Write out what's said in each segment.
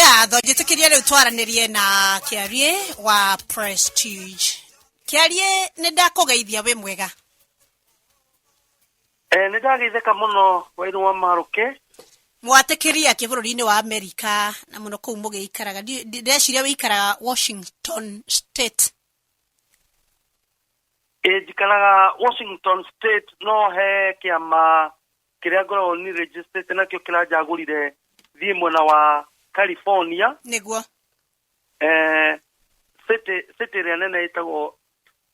Ngatho. Njĩtĩkĩrie rĩu twaranĩrie na Kĩarie wa Prestige. Kĩarie, nĩ ndakũgeithia, wĩ mwega? Nĩ ndageithĩka mũno, Wairu wa Marũke. Mwatĩkĩria akĩ bũrũri-inĩ wa Amerika na mũno kũu mũgĩikaraga. Ndĩreciria wĩikaraga Washington State. Ĩ, njikaraga Washington State, no he kĩama kĩrĩa ngoragwo ni registered nakĩo kĩranjagũrire thiĩ mwena wa California. City ĩrĩa nene ĩtagwo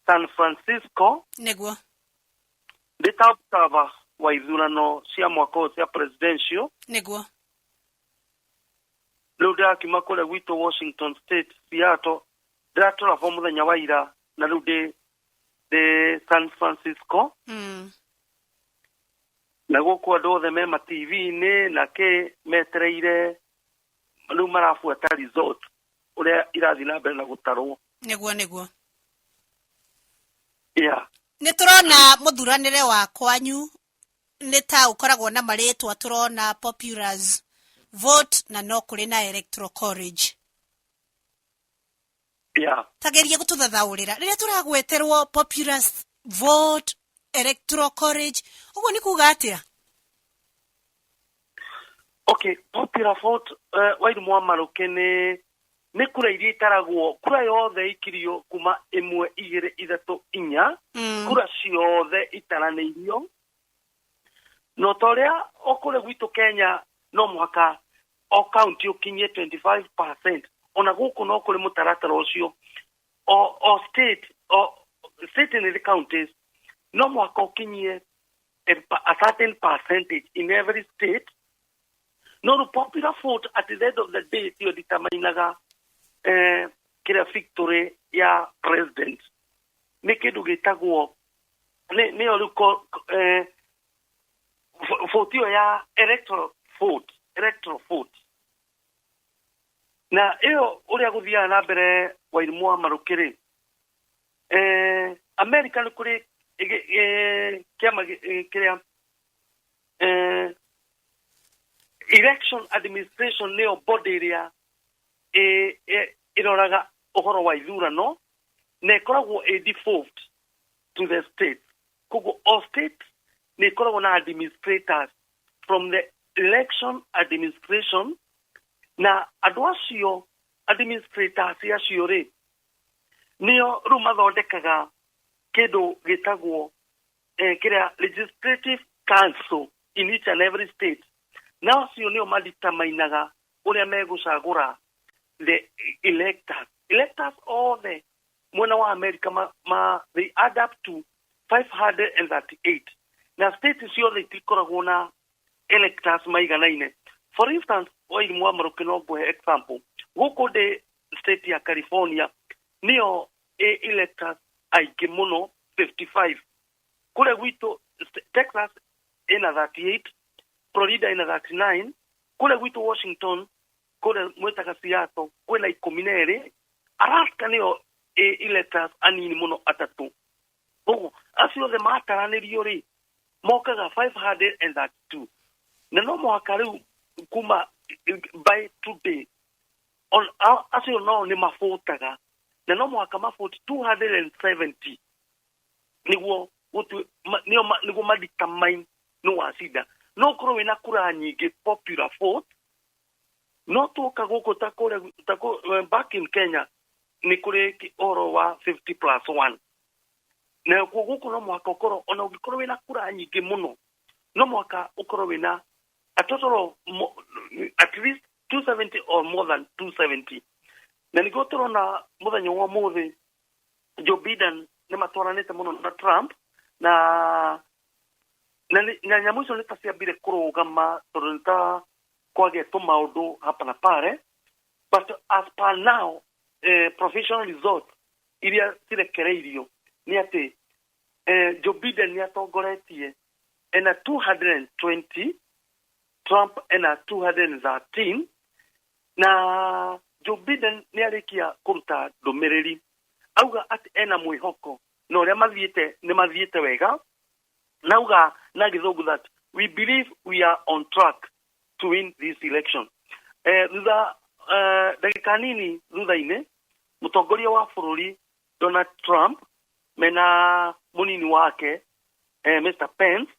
San Francisco. Ndĩ ta observer wa ithurano cia mwaka ũyũ cia presidential. Rĩu ndĩrakiuma kũrĩa gwitũ Washington State, Seattle, ndĩratũra bo mũthenya wa ira na rĩu ndĩ San Francisco. Na gũkũ andũ othe me ma TV-inĩ na kĩ metereire, rĩu marabuata result ũrĩa irathiĩ na mbere na gũtarwo. Nĩguo nĩguo. Nĩ tũrona mũthuranĩre wa kwanyu nĩ ta ũkoragwo na marĩtwa, tũrona populars vote na no kũrĩ na Electoral College. Tagerie gũtũthathaũrĩra rĩrĩa tũragweterwo populars vote, Electoral College, ũguo nĩ kuga atĩa? Okay, popular vote, Wairu wa Marũke, nĩ kura iria itaragwo, kura yothe ikirio kuma ĩmwe, igĩrĩ, ithatũ, inya, kura ciothe itaranĩirio. No ta ũrĩa o kũrĩa gwitũ Kenya no mũhaka o county ũkinyie 25%, ona gũkũ no kũrĩ mũtaratara ũcio. O state, o state in the counties no mũhaka ũkinyie a certain percentage in every state. No rĩu popular vote at the end of the day tiyo determinaga kĩrĩa victory ya president. Nĩ kĩndũ gĩtagwo nĩyo rĩu vote ĩyo ya electoral vote, electoral vote. Na ĩyo ũrĩa gũthiaga na mbere, Wairimũ wa Marũkĩ-rĩ, America nĩ kũrĩ kĩama kĩrĩa election administration, nĩyo body ĩrĩa ĩroraga ũhoro wa ithurano na ĩkoragwo ĩ devolved to the state. Koguo o state nĩ ĩkoragwo na administrators from the election administration, na andũ acio administrators acio rĩ, nĩo rĩu mathondekaga kĩndũ gĩtagwo kĩrĩa legislative council in each and every state, na acio nĩo madeterminaga ũrĩa megũcagũra the electors. Electors othe mwena wa America they add up to 538, na state ciothe itikoragwo na electors maiganaine. For instance, Wairimũ wa Marũkĩ, no ngũhe example, gũkũ ndĩ state ya California nĩyo ĩ electors aingĩ mũno, 55. Kũrĩa gwitũ Texas ĩna 38, Florida ĩna 39, kũrĩa gwitũ Washington, kũrĩa mwĩtaga Seattle, kwĩna 12, Alaska nĩyo ĩ electors anini mũno, atatũ. Koguo acio othe mataranĩrio rĩ, mokaga 532, na no mũhaka rĩu kuma by today on, acio nao nĩ mabotaga, na no mũhaka maboti 270 nĩguo nĩo nĩguo madetermine nĩ wacinda. No ũkorwo wĩna kura nyingĩ, popular vote, no tuoka gũkũ ta kũrĩa ta back in Kenya nĩ kũrĩ ũhoro wa 50 plus 1, na kuo gũkũ no mũhaka ũkorwo, ona ũngĩkorwo wĩna kura nyingĩ mũno, no mũhaka ũkorwo wĩna a total of at least 270 or more than 270. Na nĩguo tũrona mũthenya wa ũmũthĩ Joe Biden nĩ matwaranĩte mũno na Trump, na nyamũ icio nĩ ta ciambire kũrũgama tondũ nĩ ta kwagĩa tũmaũndũ hapa na pale, but as per now, provisional result iria cirekereirio nĩ atĩ Joe Biden nĩ atongoretie ena 220, Trump ena 213. Na Joe Biden nĩ arĩkia kũruta ndũmĩrĩri auga atĩ ena mwĩhoko na ũrĩa mathiĩte nĩ mathiĩte wega, na auga na Gĩthũngũ that "We believe we are on track to win this election." Thutha Ndagĩka nini thutha-inĩ, mũtongoria wa bũrũri Donald Trump mena mũnini wake, Mr Pence,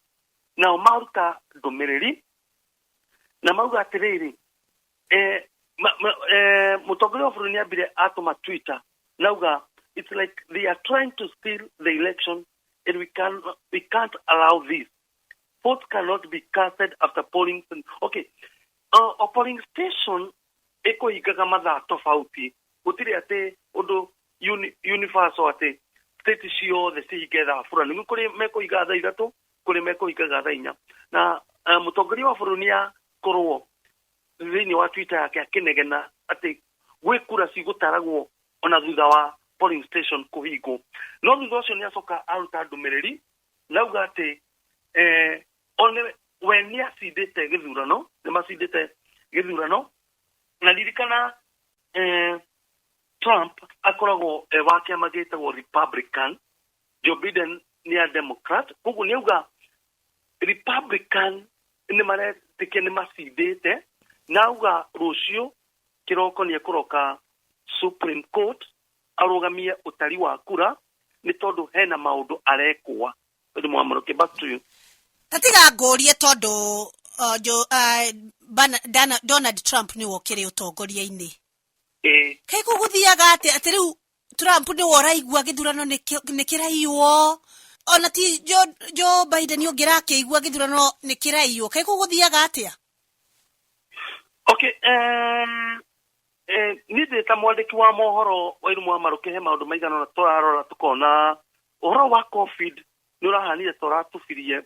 nao maruta ndũmĩrĩri na mauga atĩrĩrĩ, mũtongoria wa bũrũri nĩambire atũma Twitter nauga, "It's like they are trying to steal the election and we can't allow this. Votes cannot be casted after polling." Okay, o polling station ĩkũhingaga mathaa tofauti, gũtirĩ atĩ ũndũ universal atĩ state ciothe cihinge thaa fulani. Nĩ kũrĩ mekũhingaga thaa 3, kũrĩ mekũhingaga thaa 4. Na mũtongoria wa bũrũri nĩ akorwo thĩinĩ wa Twitter yake akĩnegena atĩ gwĩ kura cigũtaragwo ona thutha wa polling station kũhingwo. No thutha ũcio nĩ acoka aruta ndũmĩrĩri nauga atĩ one we nĩ acindĩte gĩthurano, nĩ macindĩte gĩthurano. Na ririkana, Trump akoragwo wa kĩama gĩtagwo Republican, Joe Biden nĩ a Democrat. Koguo nĩ auga Republican nĩ maretĩkia nĩ macindĩte, na auga rũciũ kĩroko nĩ ekũroka Supreme Court arũgamie ũtari wa kura, nĩ tondũ hena maũndũ arekwa. Mwamũrũke, back to you. Tatiga ngũrie, tondũ Donald Trump nĩwe ũkĩrĩ ũtongoria-inĩ. Ĩĩ. Kaĩ kũu gũthiaga atĩa, atĩ rĩu Trump nĩwe ũraigua gĩthurano nĩ kĩraiywo, ona ti Joe Biden ũngĩrakĩigua gĩthurano nĩ kĩraiywo? Kaĩ kũu gũthiaga atĩa? Okay, niĩ ndĩ ta mwandĩki wa mohoro wa Irumu wa Marũkĩ, he maũndũ maigana ũna tũrarora tũkona ũhoro wa COVID nĩ ũrahanire ta ũratubirie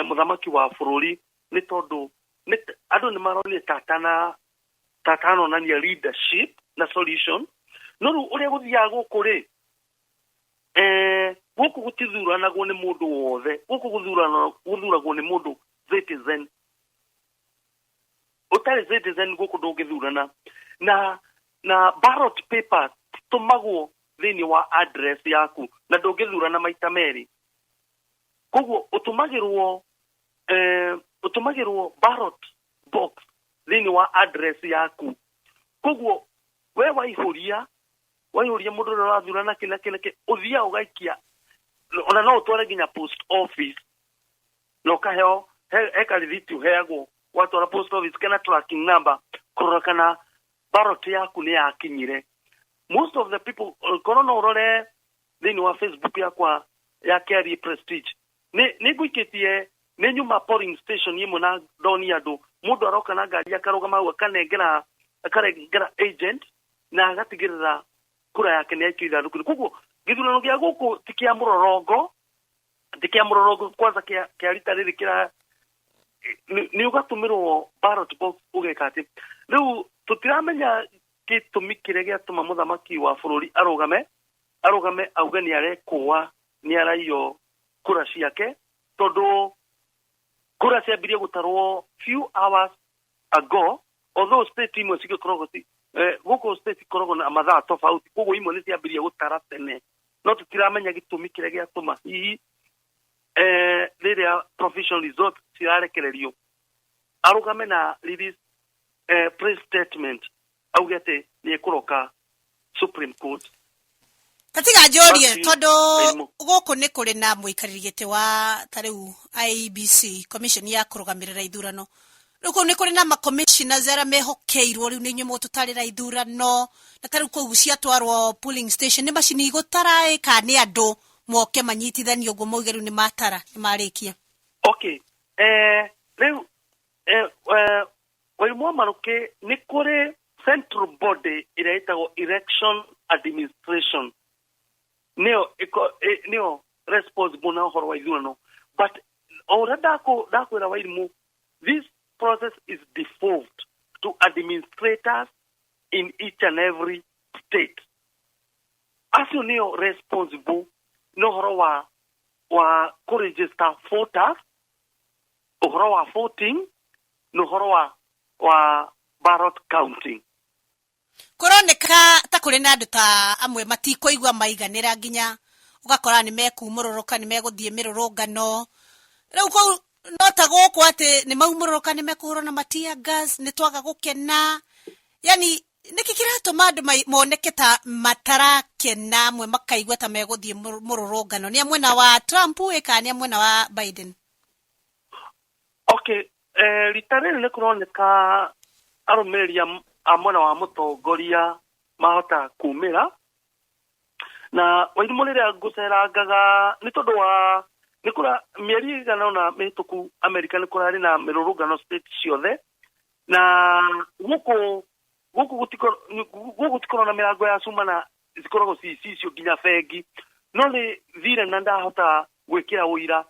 mũthamaki wa bũrũri, nĩ tondũ andũ nĩ maronire tatana tatanonania leadership na solution. No rĩu ũrĩa gũthiaga gũkũ rĩ, gũkũ gũtithuranagwo nĩ mũndũ wothe, gũkũ gũthuragwo nĩ mũndũ citizen. Ũtarĩ citizen gũkũ ndũngĩthurana. Na ballot papers tũmagwo thĩinĩ wa address yaku, na ndũngĩthurana maita merĩ. Koguo ũtũmagĩrwo ballot box thĩinĩ wa address yaku. Koguo we waihũria mũndũ ũrĩa ũrathurana kĩ na kĩ na kĩ, ũthiaga ũgaikia, ona no ũtware nginya post office na ũkaheo he karithiti ũheagwo watwara post office, kana tracking number kũrora kana ballot yaku nĩ yakinyire. Most of the people, korwo no ũrore thĩinĩ wa Facebook yakwa ya KRA Prestige, nĩ ngũikĩtie nĩ nyuma polling station ĩmwe na ndoni andũ, mũndũ aroka na ngari akarũgama hau, akarengera agent na agatigĩrĩra kura yake nĩ yaikio ithandũkũ-inĩ. Koguo gĩthurano gĩa gũkũ ti kĩa mũrorongo, ti kĩa mũrorongo. Kwanza kĩa rita rĩrĩ kĩra nĩ ũgatũmĩrwo ballot box, ũgeka atĩ rĩu tũtiramenya gĩtũmi kĩrĩa gĩatũma mũthamaki wa bũrũri arũgame auge nĩ arekũa nĩ araiyo kura ciake, tondũ kura ciambirie gũtarwo few hours ago, although state imwe cigĩkoragwo gũkũ state ikoragwo na mathaa tofauti, koguo imwe nĩ ciambirie gũtara tene. No tũtiramenya gĩtũmi kĩrĩa gĩatũma hihi rĩrĩa provisional result cirarekererio arũgame na release press statement auge atĩ nĩ ekũroka Supreme Court. Tatiga njũrie, Basi, tondũ Elimu. Gũkũ nĩ kũrĩ na mũikarĩri gĩtĩ wa ta rĩu IEBC, commission ya kũrũgamĩrĩra ithurano. Rĩu kũu nĩ kũrĩ na macommissioners arĩa mehokeirwo rĩu nĩ inyuĩ mũgũtũtarĩra ithurano, na ta rĩu kũu ciatwarwo polling station, nĩ macini igũtara ĩ, kana nĩ andũ moke manyitithanio ũguo mauge rĩu nĩ matara, nĩ marĩkia? Okay, rĩu Waimũ wa Marũkĩ, nĩ kũrĩ central body ĩrĩa ĩtagwo election administration, nĩyo nĩyo responsible na ũhoro wa ithurano. But o ũrĩa ndakwĩra Wairimũ, this process is devolved to administrators in each and every state. Acio nĩo responsible na ũhoro wa kũregister voters, ũhoro wa voting na ũhoro wa ballot counting. Kũroneka ta kũrĩ na andũ ta amwe matikũigua maiganĩra, nginya ũgakora nĩ mekumũrũrũka, nĩ megũthiĩ mĩrũrũngano. Rĩu kũu no ta gũkũ atĩ nĩ maumũrũrũka, nĩ mekũhũrwo na ma tear gas, nĩ twaga gũkena. Yani nĩkĩ kĩratũma andũ moneke ta matarakena, amwe makaigua ta megũthiĩ mũrũrũngano? Nĩ a mwena wa Trump ĩ kana nĩ a mwena wa Biden? Okay, rita rĩrĩ nĩ kũroneka arũmĩrĩri a mwena wa mũtongoria mahota kumĩra na Wairimũ rĩrĩa ngũcerangaga, nĩ tondũ wa nĩ kũra mĩeri ĩigana ũna mĩhĩtũku Amerika nĩ kũrarĩ na mĩrũrũngano state ciothe, na gũkũ gũtikorwo na mĩrango ya cuma na cikoragwo ci cicio nginya bengi. No nĩ thire na ndahota gwĩkĩra ũira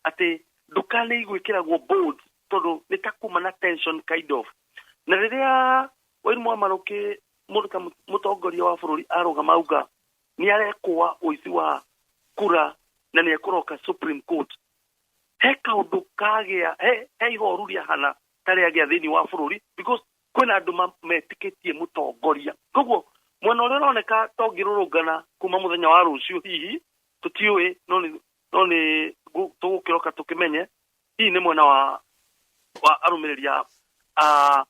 atĩ nduka nĩ igwĩkĩragwo board, tondũ nĩ ta kuma na tension kind of. Na rĩrĩa Wairimũ wa Marũkĩ, mũndũ ta mũtongoria wa bũrũri, arũgama auga nĩ arekũa ũici wa kura na nĩ ekũroka Supreme Court, he kaũndũ kagĩa, he ihoru rĩahana ta rĩagĩa thĩinĩ wa bũrũri, because kwĩna andũ metĩkĩtie mũtongoria. Koguo mwena ũrĩa ũroneka ta ũngĩrũrũngana kuma mũthenya wa rũciũ, hihi tũtiũĩ, no nĩ tũgũkĩroka tũkĩmenye, hihi nĩ mwena wa arũmĩrĩri a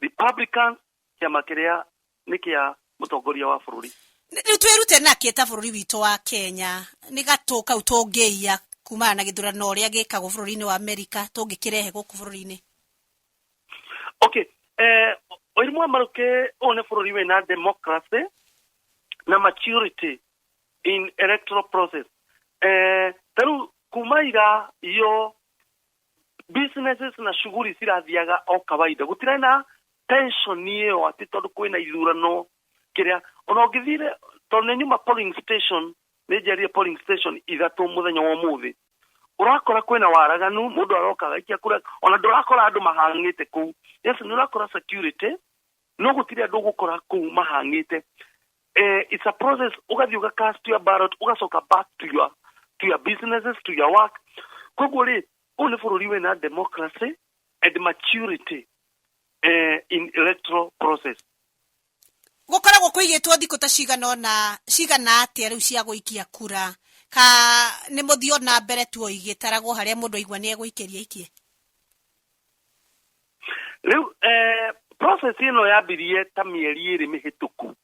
Republicans, kĩama kĩrĩa nĩ kĩa mũtongoria wa bũrũri. Rĩu twĩrute nakĩ ta bũrũri witũ wa Kenya? Nĩ gatũ kau tũngĩiya kumana na gĩthurano ũrĩa gĩkagwo bũrũri-inĩ wa Amerika tũngĩkĩrehe gũkũ bũrũri-inĩ? Okay, Wairimũ wa Marũkĩ, ũyũ nĩ bũrũri wĩna democracy na maturity in electoral process. Ta rĩu kuma ira iyo businesses na shughuli cirathiaga o kawaida, gũtirĩ na tension ĩyo atĩ tondũ kwĩna ithurano kĩrĩa. Ona ũngĩthire, tondũ nĩ nyuma polling station, nĩ njerire polling station 3 mũthenya wa ũmũthĩ, ũrakora kwĩna waraganu, mũndũ aroka agaikia kura, ona ndũrakora andũ mahang'ĩte kũu. Yes, nĩ ũrakora security, no gũtirĩ andũ ũgũkora kũu mahang'ĩte. It's a process, ũgathiĩ ũgacast your ballot, ũgacoka back to your businesses, to your work. Koguo rĩ, ũyũ nĩ bũrũri wĩna democracy and maturity in electoral process. Gũkoragwo kũigĩtwo thikũ ta cigana ũna, cigana atĩa rĩu cia gũikia kura, ka nĩ mũthio na mbere tu o igĩtaragwo harĩa mũndũ aigua nĩ egũikĩria ikie? Rĩu process ĩno yambirie ta mĩeri 2 mĩhĩtũku.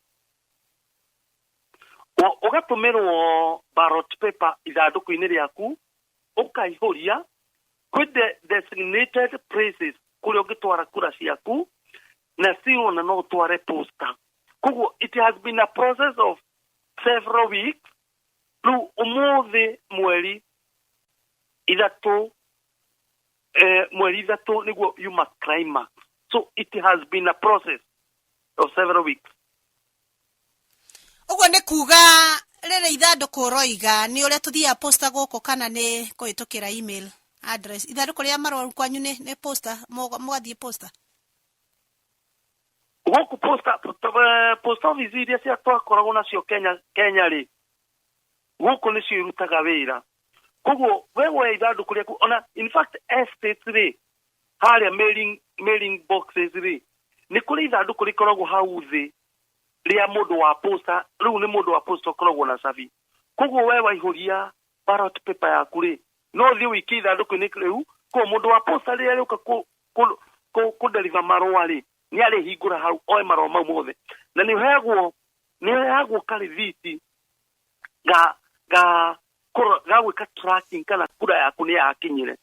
Ũgatũmĩrwo ballot paper ithandũkũ-inĩ rĩaku, ũkaihũria kwĩ designated places kũrĩa ũngĩtwara kura ciaku, na si ona no ũtware posta. Koguo it has been a process of several weeks. Rĩu ũmũthĩ mweri 3, mweri 3 nĩguo yuma climax, so it has been a process of several weeks. Ũguo nĩ kuga rĩrĩ ithandũkũ ũroiga nĩ ũrĩa tũthiaga posta gũkũ, kana nĩ kũhĩtũkĩra email address? Ithandũkũ rĩa marũa kwanyu nĩ posta, mũgathiĩ posta? Gũkũ posta, post office iria cia twakoragwo nacio Kenya rĩ, gũkũ nĩcio irutaga wĩra. Koguo we woya ithandũkũ rĩaku, ona in fact estates rĩ, harĩa mailing boxes rĩ, nĩ kũrĩ ithandũkũ rĩkoragwo hau thĩ rĩa mũndũ wa posta. Rĩu nĩ mũndũ wa posta ũkoragwo na cabi. Koguo we waihũria ballot paper yaku rĩ, no ũthiĩ ũikie ithandũkũ-inĩ rĩu. Koguo mũndũ wa posta rĩrĩa rĩũka kũ deliver marũa rĩ, nĩ arĩhingũra hau oe marũa mau mothe, na nĩ ũheagwo karĩthiti ga gwĩka tracking kana kura yaku nĩ yakinyire.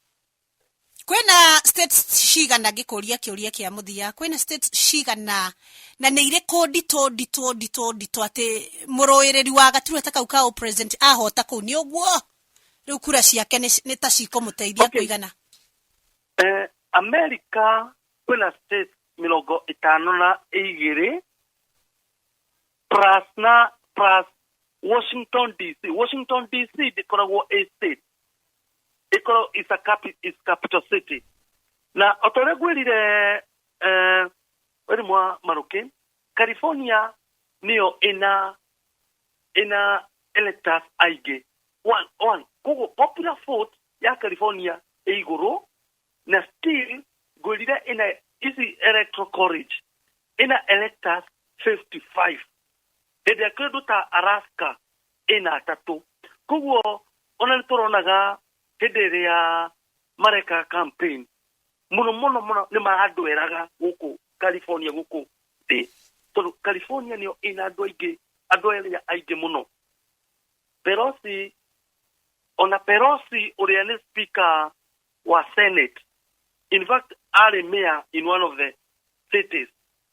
Kwĩna states cigana, ngĩkũria kĩũria kĩa mũthia, kwĩna states cigana na nĩ irĩkũ nditũ nditũ nditũ nditũ atĩ mũrũĩrĩri wa gaturwa ta kau ka president ahota kũu nĩ ũguo rĩu kura ciake nĩ ta cikũmũteithia kũigana? America kwĩna states 52 plus na plus Washington DC. Washington DC ndĩkoragwo a state, ĩkoragwo is capital city. Na o ta ũrĩa ngwĩrire, weri mwa Marũkĩ, California nĩyo ĩna electors aingĩ one, one. Koguo popular vote ya California ĩ igũrũ, na still ngwĩrire ĩna ici electoral college ĩna electors 55, hĩndĩ ĩrĩa kĩndũ ta Alaska ĩna 3. Koguo ona nĩ tũronaga hĩndĩ ĩrĩa mareka campaign mũno mũno mũno nĩ marandweraga gũkũ California gũkũ thĩ. California nĩyo ĩna andũ aingĩ, andũ arĩa aingĩ mũno. Pelosi, ona Pelosi ũrĩa nĩ speaker wa Senate, in fact arĩ mayor in one of the cities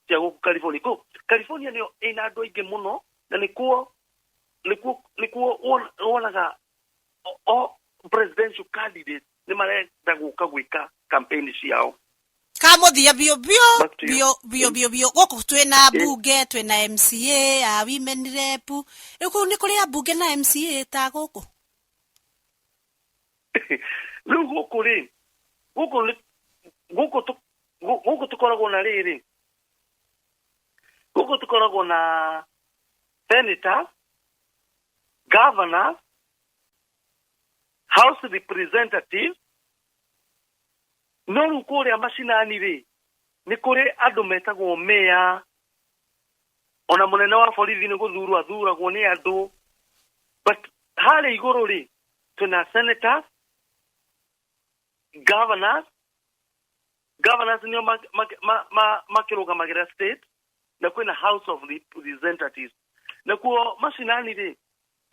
cia gũkũ California. Ko California nĩyo ĩna andũ aingĩ mũno, na nĩkuo wonaga o presidential candidate nĩ marenda gũka gwĩka campaign ciao. Kamuthia bio bio. Back to you. Bio bio bio bio. Gũkũ twĩna bunge, twĩna MCA a women rep. Rĩu kũu nĩ kũrĩ ambunge na MCA ta gũkũ? Rĩu gũkũ rĩ, gũkũ nĩ gũkũ gũkũ tũkoragwo na rĩrĩ, gũkũ tũkoragwo na senators, governors, house representatives. No rĩu kũrĩa macinani rĩ, nĩ kũrĩ andũ metagwo mayor, ona mũnene wa borithi nĩ gũthurwo athuragwo nĩ andũ. But harĩa igũrũ rĩ, twĩna senators, governors. Governors nĩo makĩrũgamagĩra state, na kwĩna house of representatives. Nakuo macinani rĩ,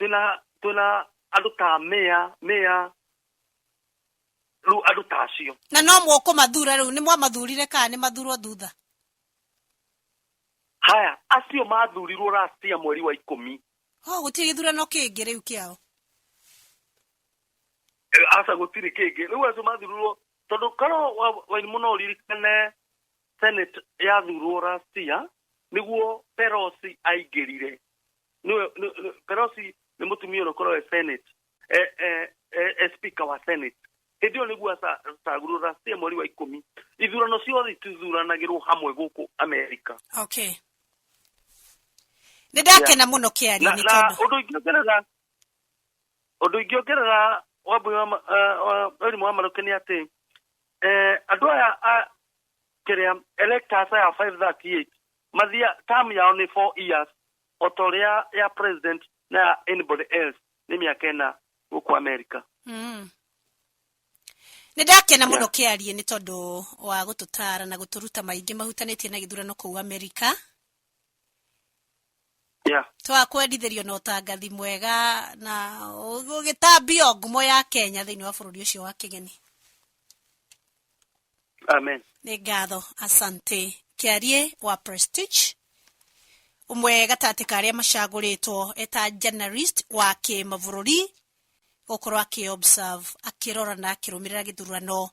twĩna andũ ta mayor, rĩu andũ ta acio. Na no mũkũmathura rĩu? Nĩ mwamathurire kana nĩ mathurwo thutha? Haya, acio mathurirwo last year mweri wa 10. O gũtirĩ gĩthurano kĩngĩ rĩu kĩao? Aca, gũtirĩ kĩngĩ. Rĩu acio mathurirwo tondũ korwo Wairimũ no ũririkane, senate yathurwo last year nĩguo Pelosi aingĩrire. Pelosi nĩ mũtumia ũrĩa ũkoragwo e senate, e speaker wa senate. Hĩndĩ ĩyo nĩguo acagũrirwo last year mweri wa 10. Ithurano ciothe itithuranagĩrwo hamwe gũkũ America. Okay, nĩ ndakena mũno kĩaria. Na nĩ na tondũ ũndũ ingĩongerera Wambui wa Wairimu wa Maruke nĩ atĩ andũ aya a kĩrĩa electors aya 538 mathia term yao nĩ 4 years, o ta ũrĩa ya president na ya anybody else nĩ mĩaka 4 gũkũ America. Nĩ ndakena mũno kĩarie nĩ tondũ wa gũtũtara na gũtũruta maingĩ mahutanĩtie na gĩthurano kũu Amerika. Twakwendithĩrio na ũtangathi mwega na ũgĩtambio ngumo ya Kenya thĩinĩ wa bũrũri ũcio wa kĩgeni. Amen. Nĩ ngatho, asante. Kĩarie wa Prestige, ũmwe gatagatĩ ka arĩa macagũrĩtwo eta journalist wa kĩmabũrũri gũkorwo akĩ-observe, akĩrora na akĩrũmĩrĩra gĩthurano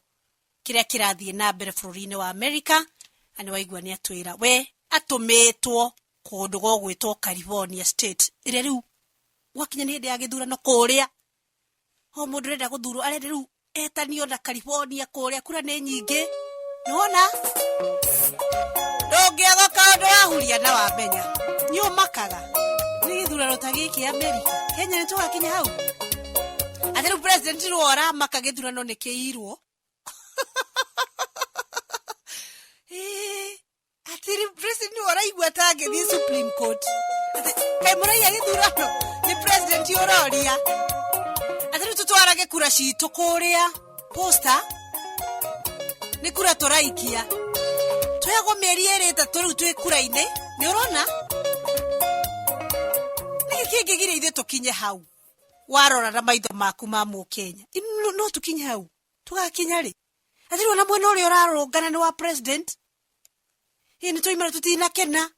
kĩrĩa kĩrathiĩ na mbere bũrũri-inĩ wa America. Na nĩ waigua nĩ atwĩra we atũmĩtwo kũndũ gũgwĩtwo California state, ĩrĩa rĩu gwakinya nĩ hĩndĩ ya gĩthurano kũrĩa o mũndũ ũrenda gũthurwo arenda rĩu etanio na California kũrĩa kura nĩ nyingĩ. Nĩwona ndũngĩaga kaũndũ wahuria na wamenya nĩ ũmakaga nĩ gĩthurano ta gĩkĩ America. Kenya nĩ tũgakinya hau atĩ rĩu president rĩu ũramaka gĩthurano nĩ kĩirwo? Ĩĩ, atĩ rĩu president nĩwe ũraigua ta angĩthiĩ Supreme Court atĩ kaĩ mũraiya gĩthurano nĩ president ũroria atĩ rĩu tũtwarage kura citũ kũrĩa posta, nĩ kura tũraikia, twegwo mĩeri 2 3 rĩu twĩ kura-inĩ. Nĩ ũrona nĩkĩ kĩngĩgiria ithuĩ tũkinye hau? Warora na maitho maku ma mũkenya, no tũkinye hau? Tũgakinya rĩ atĩ rĩu ona mwena ũrĩa ũrarũngana nĩ wa president? Ĩ nĩ twaimara tũtinakena.